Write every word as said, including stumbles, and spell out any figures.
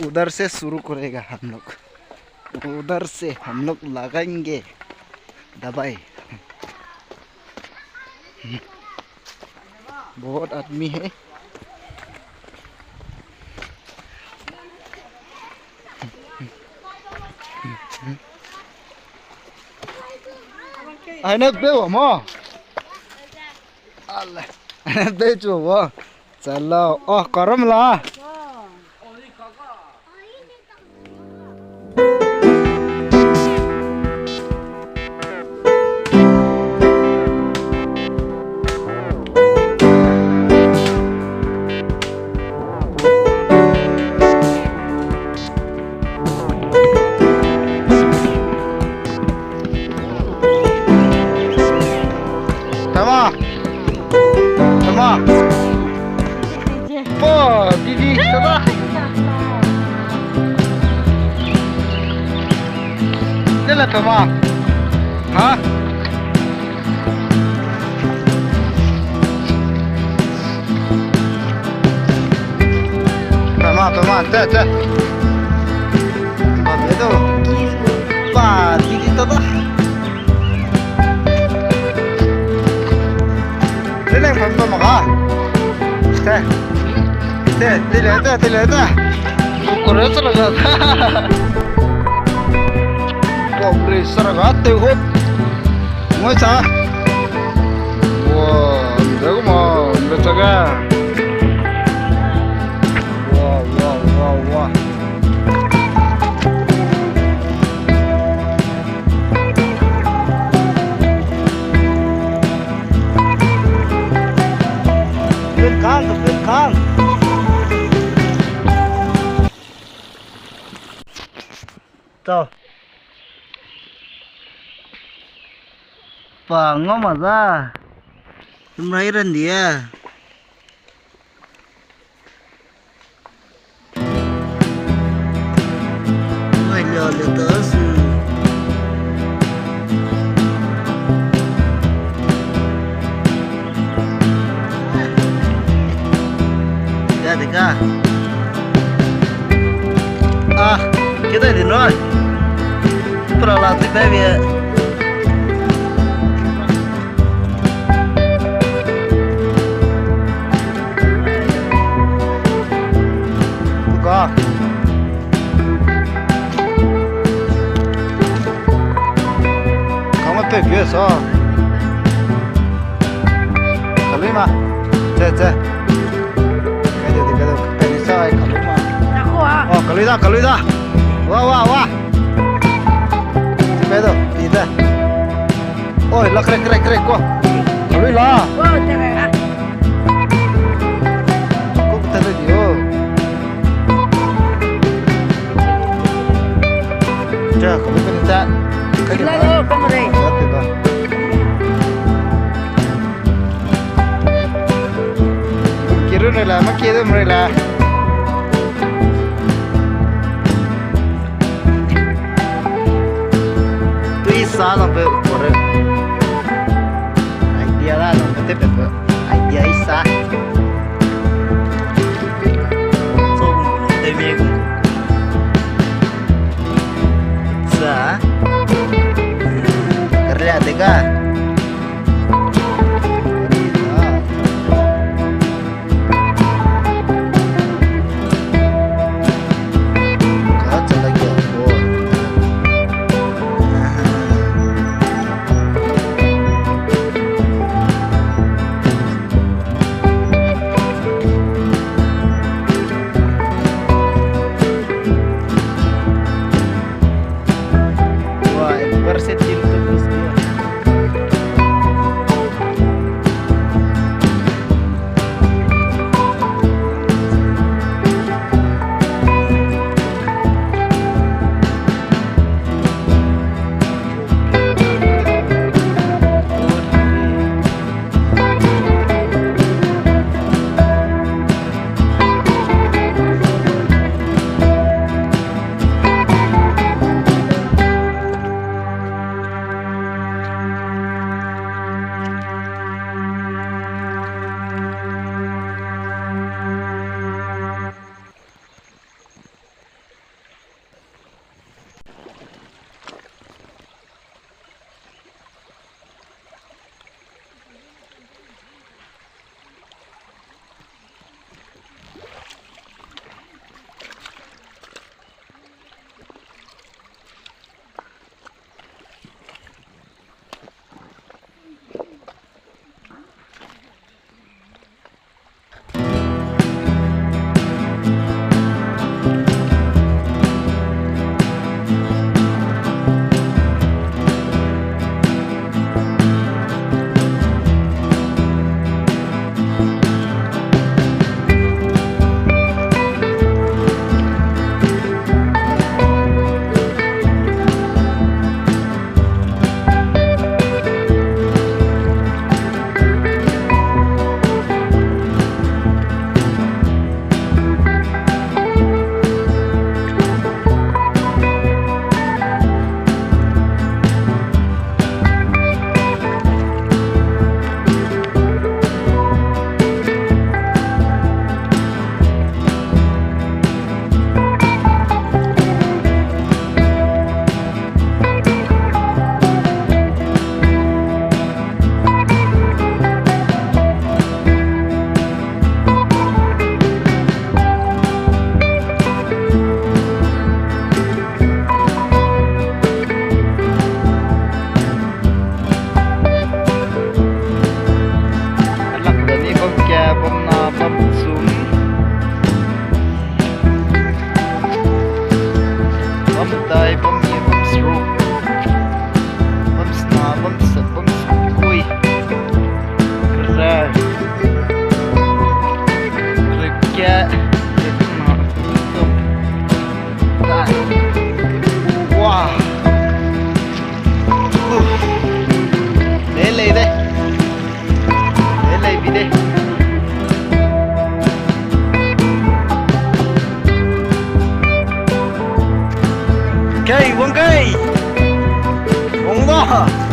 उधर से शुरू करेगा हम लोग, उधर से हम लोग लगाएंगे दवाई। बहुत आदमी है। Aine be wa mo. Ale. Aine be chu wa. Chalo. Oh, karam la. Tama. Tama. Po, didi, tama. Dela tama. Ha? Tama, tama, te, te. Ba, be do. Ba, didi, tama. Leleng pam to maka. Te. Te, te le te, te le te. Kore saraga. Kore saraga te hop. Ngoi sa. Wa, nda kuma, nda chaga. Wa, wa, wa, wa. Pun kang, pun kang. Tau. Pa ngau ma za. Tumrai ran dia. Mai lia le ta su. Ya de ka. Ah, ke dai di noi. Pra la ti bai bie. Ka. Kama pe ge so. Kalui ma. Che, che. Kai de, kai de, kai de sa, kalui ma. Oh, kalui da, kalui da. Wa, wa, wa. Kai de, ti de. Oi, la krek, krek, krek, ko. Kalui la. Ko, ta le di, oh. Ja, kalui kan ta. Kai de. Kiru ne la, ma kiru ne la. Tui sa lang pe kore. Idea la lang pe te pe pe. Idea i sa. So, te mi gu. Sa. Kerja de ga. Ai, bam ni, bam seruk, bam sena, bam set, bam sekui, kereu, kereu kat, kereu kena, kereu tum. Dai. Wow. Huh. Lei lei de. Lei lei bi de. Kei, wang kei. Wang da.